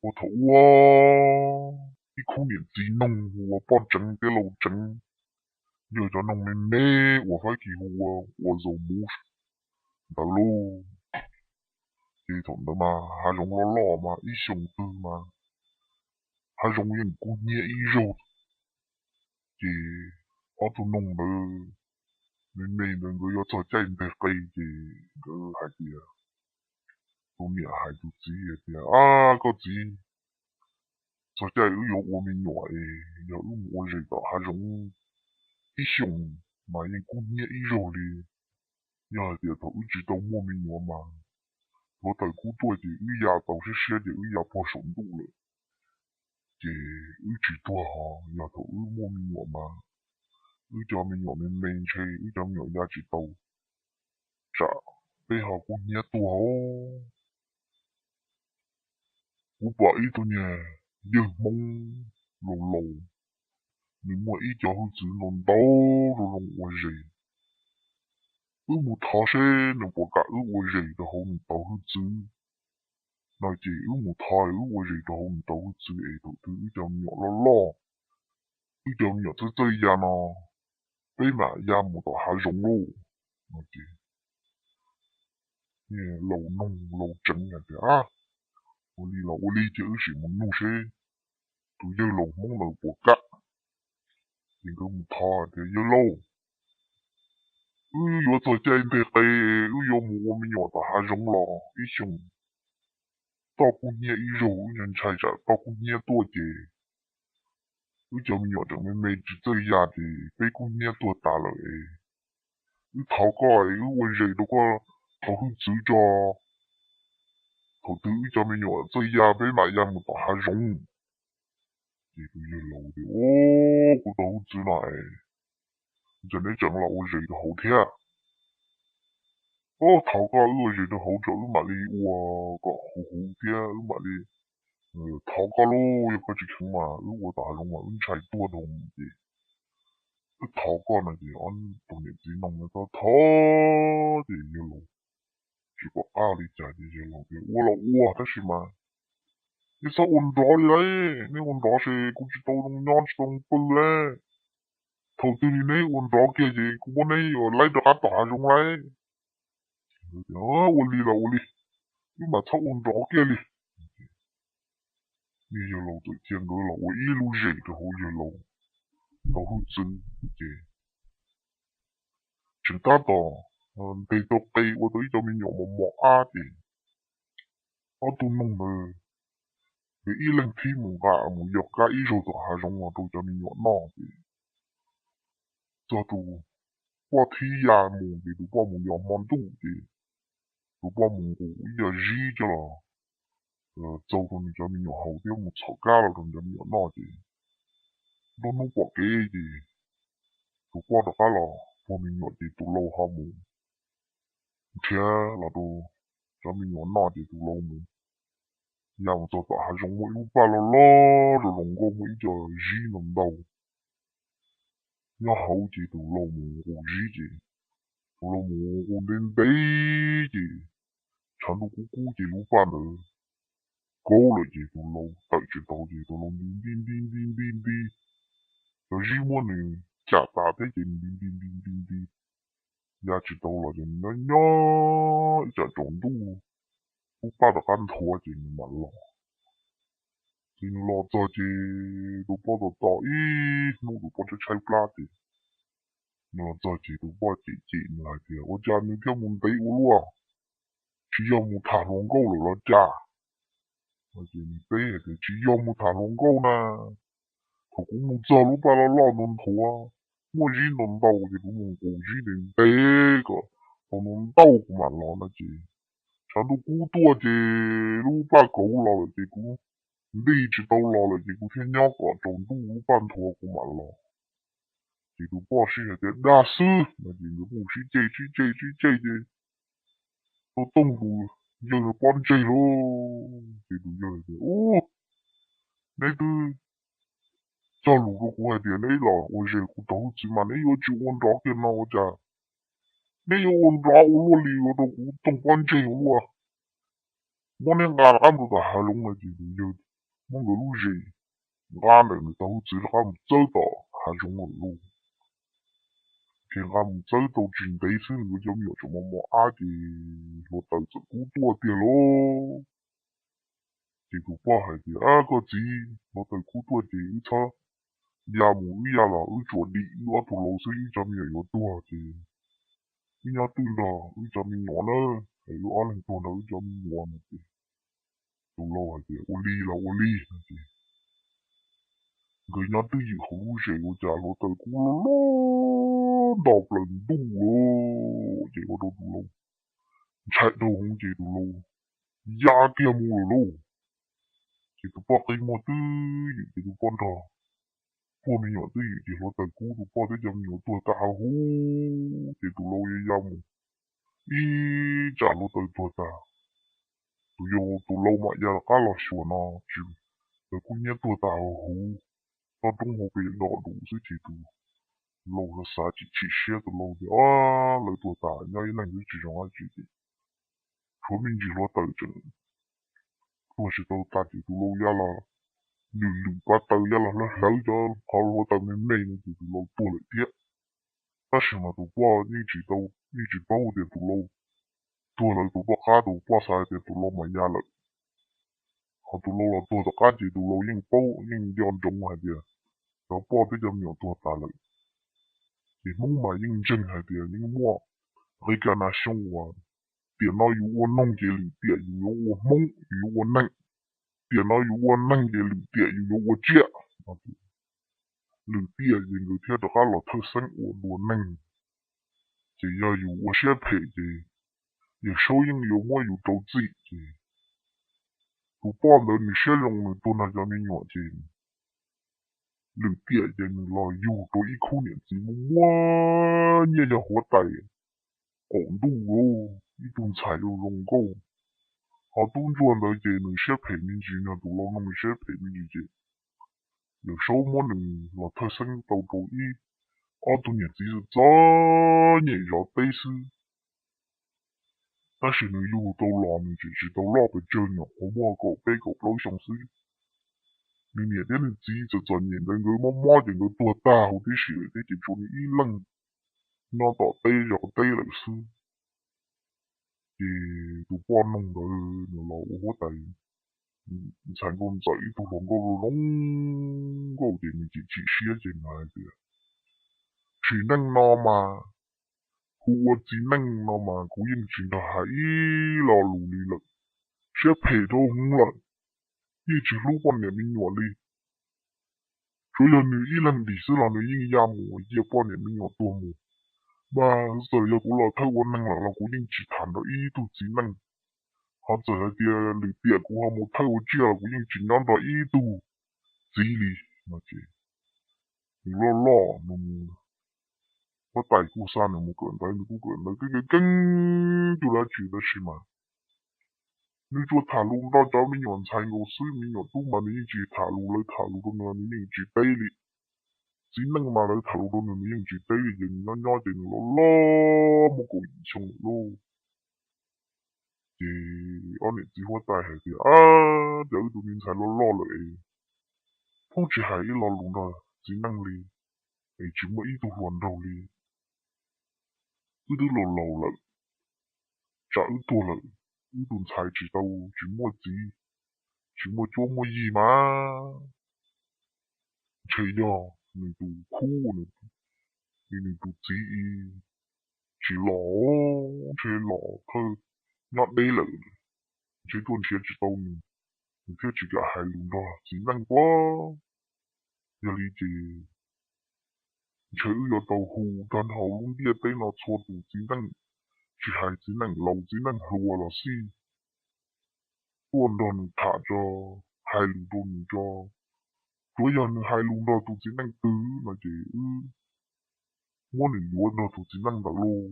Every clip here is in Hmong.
ua thaum ub ib khub niam txiv noog hu ua Poj Tseev thiab Lau Tseev, yog cov noog me me uas Fab Kis hu ua, ua zaus muv ntawd lauj. Ces thaum ntawd mas hav zoov loj loj mas ib xyoos twg mas hav zoov yeej kub hnyiab ib zaug. Ces ob tug noog ntawd me me ntawd nkawd yuav txog caij nteg qe ces nkawd hais tias, tus niam hais tus txiv hais tias, Ab, koj txiv, txog caij wb yuav ua me nyuam es yog wb mus ua zes tom hav zoov ib xyoos mas yeej kub hnyiab ib zaug li. Yog hais tias thaum wb tsis tau muaj me nyuam mas hluav taws kub tuaj ces wb ya tau siab siab ces wb ya pog saum ntuj lawm, ces wb tsis tuag. Ho yog thaum wb muaj me nyuam mas wb cov me nyuam me me ntshe wb cov me nyuam ya tsis tau, tsam peb ho kub hnyiab tuag os. Kuv pom ib tug niag yawg Hmoob laus laus, nws muaj ib co hwj txwv ntau ntau zoo zoo ua zes. Wb mus thov seb nws puas kam wb ua zes rau hauv nws tau hwj txwv no. Ces wb mus thov wb ua zes rau hauv nws tau hwj txwv es thaum twg wb cov me nyuam loj loj, wb cov me nyuam txawj txawj ya no, peb mam ya mus tom hav zoov lauj. Ces laus noog Lau Tseev hais tias, Ua li los ua li, cia wb sim mus nug seb tus yawg laus Hmoob ntawd puas kam. Ces nkawd mus thov tias, Yawg laus, wb yuav txog caij nteg qe, wb yuav mus ua me nyuam tom hav zoov los ib xyoos toj kub hnyiab ib zaug, wb ntshai tsam toj kub hnyiab tuaj ces wb cov me nyuam tseem me me tsis txawj ya ces peb kub hnyiab tuag tas lawm es wb thov koj es wb ua zes rau koj tau hwj txwv tso, thaum twg wb cov me nyuam txawj ya peb mam ya mus tom hav zoov. Ces tus yawg laus tias, Ua, kuv tau hwj txwv no es cas neb tseem los ua zes rau hauv thiab? Ua, thov koj wb ua zes rau hauv tso wb mam li ua kom huv huv thiab wb mam li thov koj lauj, yog koj tsis kheev mas wb ua tom hav zoov mas wb ntshai tuag dhau ces wb thov koj no. Ces ob tug niam txiv noog no thov thov ces yawg laus tsis pom qab li cas ces yawg laus tias, Ua los ua, tab sis mas neb txhob ua nrov li lauj, neb ua nrov ces kuv tsis tau zoo nyob tsis tau pw lauj. Thaum twg li neb ua nrov kiag ces kuv muab neb yuav laib rov qab tom hav zoov lauj. Ua li los ua li, wb mas txhob ua nrov kiag li. Yawg laus txawm cia nkawd los ua ib lub zes rau hauv yawg laus tau hwj txwv ces tseem tab tom nteg tau qe ua tau ib co me nyuam mos mos ab ces ob tug noog ntawd nkawd ib leeg thib mus nqa mus yos kab ib zaug tom hav zoov los rau cov me nyuam noj ces txog tus poj thib ya mus ces tus poj mus yos hmo ntuj ces tus poj mus nqus ib co zib coj los txaus rau nws cov me nyuam haus thiab mus txhom kab los rau nws cov me nyuam noj ces nruab hnub pom kev ces tus poj rov qab los puag me nyuam ces tus laus ho mus nrhiav los rau cov me nyuam noj ces tus laus mus ya mus txog tom hav zoov muaj ib lub paj loj loj zoo zoo nkauj muaj ib co zib ntau ntau nyob hauv ces tus laus mus nqus zib ces tus laus mus nqus ntev ntev ces tshav ntuj kub kub ces lub paj ntawd kauv lawm ces tus laus tawm tsis tau ces tus laus nti nti nti nti nti nti, cov zib muab nws cam tas thiab ces nws nti nti nti nti nti ya tsis tau los ces nws nyob nyob ib tsam tsaus ntuj lub paj rov qab nthuav ces nws mam los. Ces nws los txog ces tus poj tos tos ib hnub tus poj tshaib tshaib plab ces nws los txog ces tus poj cem cem nws hais tias ua cas nws thiaj mus ntev ua luaj, tsis yog mus tham hluas nkauj lawm los cas? Ces nws teb hais tias tsis yog mus tham hluas nkauj na, thaum kuv mus txog lub paj loj loj ntau nthuav muaj zib ntau ntau ces kuv mus nqus zib ntev ntev kom tau ntau ntau kuv mam los no ces tshav ntuj kub tuaj ces lub paj kauv los lawm ces kuv nti tsis tau los lawm ces kuv thiaj nyob kom tsaus ntuj lub paj nthuav kuv mam los. Ces tus poj sib hais tias dag xwb no ces nkawd kuj sib cem sib cem sib cem ces tau tooj tus yawg pob ntseg lauj. Ces tus yawg tias ub, neb twb cog lus rau kuv hais tias neb los ua zes kuv tau hwj txwv mas neb yuav tsis ua nrov kiag no ua cas neb yuav ua nrov ua luaj li ua rau kuv tooj pob ntseg ua luaj. muab neb nqa rov qab mus rau tom hav zoov no ces tus yawg muab nkawd lub zes nqa ntawm nws tus hwj txwv rov qab mus txawb tom hav zoov lawm lauj. Ces nqa mus txawb tau tsis ntev xwb nkawd cov me nyuam tseem mos mos ab ces hluav taws txawm kub tuaj tiag lauj. Ces tus poj hais tias, Koj txiv, hluav taws kub tuaj ces wb txhob ya mus, wb ya los wb tsuas dim wb ob tug laus xwb, wb cov me nyuam yuav tuag ces wb nyob twj nrog wb cov me nyuam na, es wb ob leeg tuag nrog wb cov me nyuam no ces tus lau hais tias, Ua li los ua li no ces nkawd nyob twj ywm hauv lub zes ua cas hluav taws kub loj loj nto plaws ntuj lawm ces ua rau tus lau ntshai dhau hwv ces tus lau ya kiag mus lawm lauj. Ces tus poj qi muag twj ywm ces tus poj nrog puag me nyuam twj ywm ces hluav taws kub tus poj thiab cov me nyuam tuag tag huv ces tus lau ya ya mus ib tsam hluav taws tuag tas. Tus yau tus lau mam ya rov qab los xyuas no tsis, taws kub hnyiab tuag tas huv, toj roob hauv pes dom ntuj xwb ces tus lau xav xav tsis tsim siab, tus lau tias, Lawv tuag tas nyob ib leeg twb tsis zoo dab tsi ces tshuav me ntsis hluav taws tseem tuag tsis tau tas ces tus lau ya los lwm lwm pab taws ya los hlawv hlawv cov qhov hluav taws me me no ces tus lau tuag lawm thiab. Tab sis mas tus poj yeej tsis tau, yeej tsis paub tias tus lau tuag lawm, tus poj qab tus poj xav tias tus lau mas ya lawm. Ho tus lau los tuag tom qab ces tus lau yeej paub yeej nco ntsoov hais tias cov poj thiab cov me nyuam tuag tas lawm. Ces Hmoob mas yeej ntseeg hais tias yeej muaj nqi kas nas xyoo uas tiam no yus ua noog ces lwm tiam yus yuav ua Hmoob, yus yuav ua neeg. Tiam no yus ua neeg ces lwm tiam yus yuav ua tsiaj. Lwm tiam ces nkawd thiaj rov qab los thawj xeeb ua dua neeg. Ces yog yus ua siab phem ces Yawm Saub yeej yuav muab yus rau txim ces tus poj ntawd nws siab zoo nws tuag nrog cov me nyuam ces lwm tiam ces nws los yug rau ib khub niam txiv muaj muaj nyiaj yog huab tais qaum ntuj lauj, ib tug ntxhais zoo zoo nkauj. Ho tub ntsuag ntawd ces nws siab phem me ntsis, nws tus lau no nws siab phem me ntsis ces Yawm Saub muab nws los thawj xeeb tau rau ib ob tug niam txiv txom nyem zov teb xwb. Tab sis nws yug tau los nws tseem tsis tau loj pes tsawg, nyuam qhuav muaj kaum peb kaum plaub xyoo xwb. Nws niam thiab nws txiv txom txom nyem ntawd nkawd mob mob ces nkawd tuag tag huv tib si lawm thiab ces tshuav nws ib leeg nyob tom teb zov teb lawm xwb. Ces tus poj noog ntawd nws los ua huab tais ntxhais nkauj ntxawm ib tug hluas nkauj zoo nkauj ces nws tseem tsim siab ces nws hais tias, Txiv neej no mas, kuv ua txiv neej no mas kuv yeej tsis nrog hais ib lo lus li lawm. Siab phem dhau hwv lawm, yeej tsis hlub poj niam me nyuam li. Tsuav yog nws ib leeg dim xwb los nws yeej ya mus cia poj niam me nyuam tuag mus. Mas txawm yog kuv los thawj ua neeg lawm los kuv yeej tsis tham nrog ib tug txiv neej. Ho txawm hais tias lwm tiam kuv ho mus thawj ua tsiaj los kuv yeej tsis nyob nrog ib tug txiv li no ces nws loj loj nws mus, huab tais kuj xa nws mus kawm ntawv, nws kuj kawm ntawv keej keej keej cuag dab tsi tab sis mas nws tsuas tham lus nrog cov me nyuam ntxhais nkaus xwb, me nyuam tub mas nws yeej tsis tham lus, lawv tham lus rau nws nws yeej tsis teb li. Txiv neej mas lawv tham lus rau nws nws yeej tsis teb li ces nws nyob nyob ces nws loj loj muaj kaum yim xyoo lawm lauj. Ces ob niam txiv huab tais hais tias, Ab, cas wb tus me ntxhais loj loj lawm es pheej tsis hais ib lo lus nrog txiv neej li, es tsis muaj ib tug hluas nraug li. Wb twb laus laus lawm, tsam wb tuag lawm, wb tus ntxhais tsis tau, tsis muaj txiv, tsis muaj cuab muaj yig mas ntshe yog nws tus khub, nws tus txiv tsis los, ntshe los thawj nyob deb lawm, ntshe tuaj nrhiav tsis tau nws, nws thiaj tsis kam hais lus nrog txiv neej tuaj. Yog li ces ntshe wb yuav tau hu tag nrho lub ntiaj teb no txhua tus txiv neej, tsis hais txiv neej laus txiv neej hluas los xij, tuaj nrog nws tham tso, hais lus rau nws tso. Tsuav yog nws hais lus nrog tus txiv neej twg no ces wb muab nws yuav nrog tus txiv neej ntawd lauj.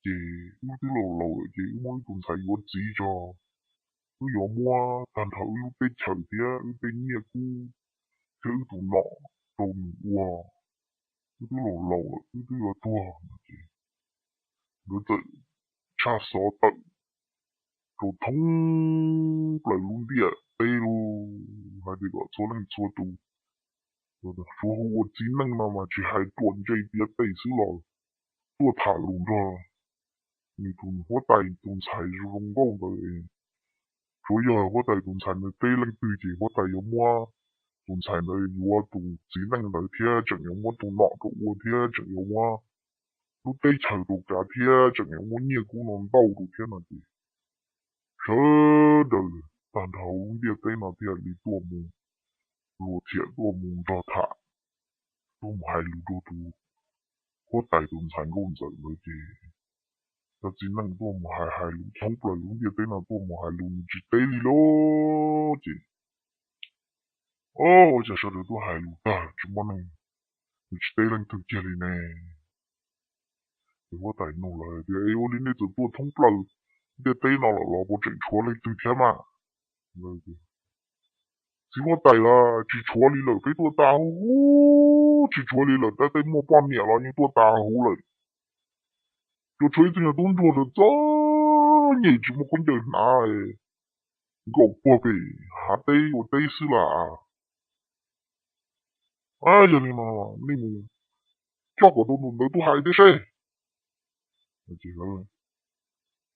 Ces wb twb laus laus lawm ces wb muab wb tus ntxhais yuav txiv tso, wb yuav muab tag nrho wb lub teb chaws thiab wb tej nyiaj kub thiab wb tus nom rau nws ua. Wb twb laus laus lawm wb twb yuav tuag no ces nkawd txawm tshaj xov tawm rau thoob plaws lub ntiaj teb lub, hais tias kom txhua leej txhua tus, suav hu ua txiv neej no mas tsis hais ruam ntseg tiav tes xwb los tuaj tham lus nrog nws tus huab tais tus ntxhais zoo nkauj ntawd. Tsuav yog huab tais tus ntxhais ntawd teb leej twg ces huab tais yuav muab tus ntxhais ntawd yuav tus txiv neej ntawd thiab tseem yuav muab tus nom rau ua thiab tseem yuav muab lub teb chaws rau kav thiab tseem yuav muab nyiaj kub no ntau rau thiab no ces sawv daws tag nrho hauv lub ntiaj teb no thiaj li tuaj mus, luag thiaj tuaj mus nrog tham, tuaj mus hais lus rau tus huab tais tus ntxhais nkauj ntxawm ntawd ces cov txiv neej tuaj mus hais hais lus thoob plaws lub ntiaj teb no tuaj mus hais lus nws tsis teb li lawm ces, o, ua cas sawv daws tuaj hais lus tag tsis muaj neeg, nws tsis teb leej twg kiag li ne. Ces huab tais nug lawv tias, Es ua li nej txawm tuaj thoob plaws ntiaj teb no lawm los puas tseem tshuav leej twg thiab mas? Txiv huab tais, Los tsis tshuav li lawm, peb tuaj tas huv huv, tsis tshuav li lawm, tab tej muaj poj niam los yeej tuaj tas huv lawm. Tsuas tshuav ib tug nyuag tub ntsuag txom txom nyem tsis muaj khaub ncaws hnav, nkaum puag pem hav teb ua teb xwb las. Yog li no nej mus coj kom tau tus ntawd tuaj hais thiab seb.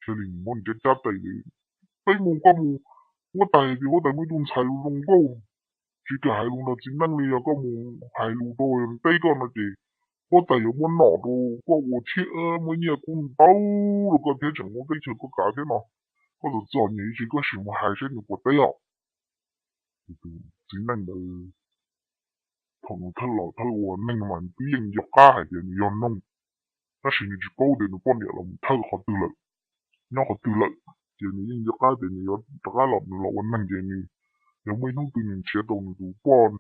Thiaj li mus muab nws cab cab tes, Peb mus, koj mus, huab tais tias huab tais muaj ib tug ntxhais lus zoo nkauj, tsis kam hais lus nrog txiv neej li, yog koj mus hais lus rau teb koj no ces huab tais yuav muab nom rau koj ua thiab muab nyiaj kub ntau rau koj thiab tseem muab teb chaws koj kav thiab no. Koj txom txom nyem ib tsis koj sim mus hais seb nws puas teb os. Tus txiv neej ntawd thaum nws thawj los thawj ua neeg mas nws twb yeej nco qab hais tias nws yog noog, tab sis nws tsis paub tias nws poj niam los mus thawj qhov twg lawm, nyob qhov twg lawm, ces nws yeej nco qab tias nws yuav rov qab los, nws los ua neeg ces nws yog muaj ib hnub twg nws nrhiav tau nws tus poj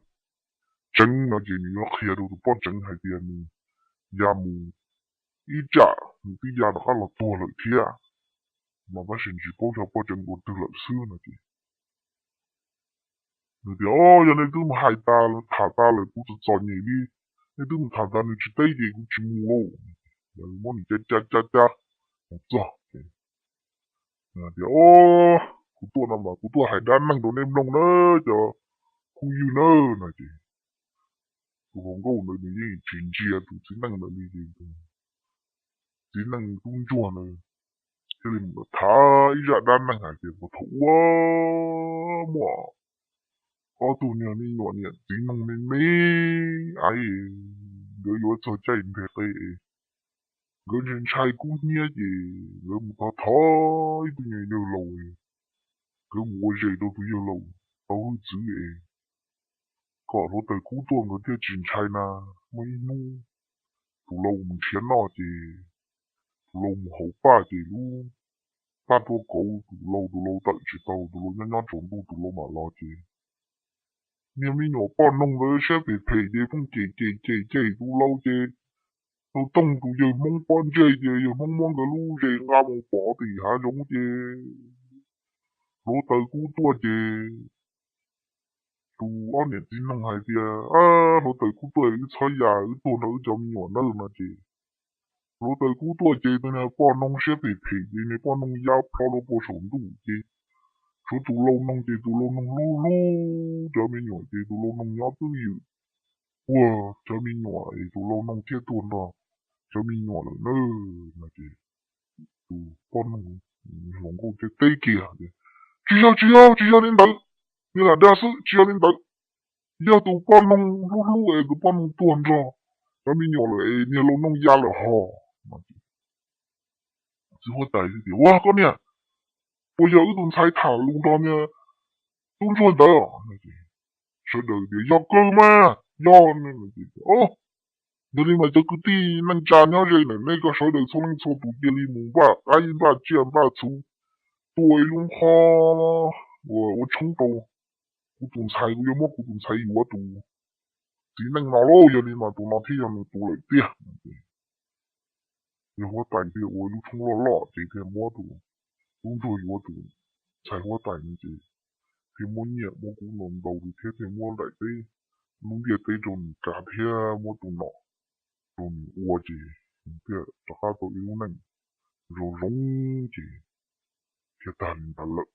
tseev no ces nws yuav qhia rau tus poj tseev hais tias nws ya mus ib tsam nws twb ya rov qab los tuag lawm thiab, mas tab sis tsis paub xyov poj tseev ua twg lawm xwb no ces nws tias, O, yog nej twb mus hais tas tham tas lawm kuv txom txom nyem li, nej twb mus tham tas nws tsis teb ces kuv tsis mus lauj. Lawv muab nws cab cab cab cab mus txog ces tias, O, kuv tuaj no mas kuv tuaj hais dab neeg rau nej mloog na cov phooj ywg na no ces tus hluas nkauj ntawd nws yeej tsis ntsia tus txiv neej ntawd li ces txiv neej tub ntsuag ntawd thiaj li mus tham ib zaj dab neeg hais tias puag thaum ub muaj ob tug niag me nyuam niam txiv neej me me aiv, nkawd yuav txog caij ntev qe, nkawd ntshai ntshai kub hnyiab ces nkawd mus thov thov ib tug nyuag yawg laus, nkawd mus ua zes rau tus yawg laus tau hwj txwv es kom hluav taws kub tuaj nkawd thiaj tsis ntshai na. Muaj ib hnub tus laus mus nrhiav noj ces tus laus mus hauv paj ces lub paj tuaj kauv tus laus, tus laus tawm tsis tau, tus laus nyob nyob tsaus ntuj tus laus mam los ces niag me nyuam poj noog ntawd siab phem phem ces pheej cem cem cem cem tus laus ces tus tooj tus yawg Hmoob pob ntseg ces yawg Hmoob muab nkawd lub zes nqa mus pov tim hav zoov ces hluav taws kub tuaj ces tus ob niam txiv noog hais tias, Hluav taws kub tuaj wb txhob ya, wb tuag nrog wb cov me nyuam nawb no ces hluav taws kub tuaj ces tus niag poj noog siab phem phem ces niag poj noog ya plho rau puag saum ntuj ces tshuav tus laus noog ces tus laus noog hlub hlub cov me nyuam ces tus laus noog nyob twj ywm puag cov me nyuam es tus laus noog thiaj tuag nrog cov me nyuam lawm na no ces tus poj noog hluas nkauj thiaj teb kiag tias, Tsis yog, tsis yog, tsis yog li ntawd, niag lam dag xwb, tsis yog li ntawd. Yog tus poj noog hlub hlub es tus poj noog tuag nrog cov me nyuam lawm es niag laus noog ya lawm hos. Txiv huab tais tias, Ua koj niag, puas yog wb tus ntxhais tham lus nrog niag tub ntsuag ntawd? Sawv daws tias, Yog kawg mas, yog. Yog li mas cov kwv tij neej tsa nyob ze ntawm nej ko sawv daws txhua leej txhua tus cia li mus npaj qaib npaj tsiaj npaj txhuv, tua ib lub qhov uas ua tshoob rau kuv tus ntxhais, kuv yuav muab kuv tus ntxhais yuav tus txiv neej no lauj, yog li mas tus no thiaj yog nws tus lawm tiag. Yog huab tais thiaj ua ib lub tshoob loj loj ces thiaj muab tus tub ntsuag yuav tus ntxhais huab tais no ces thiaj muab nyiaj muab kub ntau ntau li thiab thiaj muab daim teb, lub ntiaj teb rau nws kav thiab muab tus nom rau nws ua ces nws thiaj rov qab tau ib lub neej zoo zoo ces kiag tag li ntawd lawm.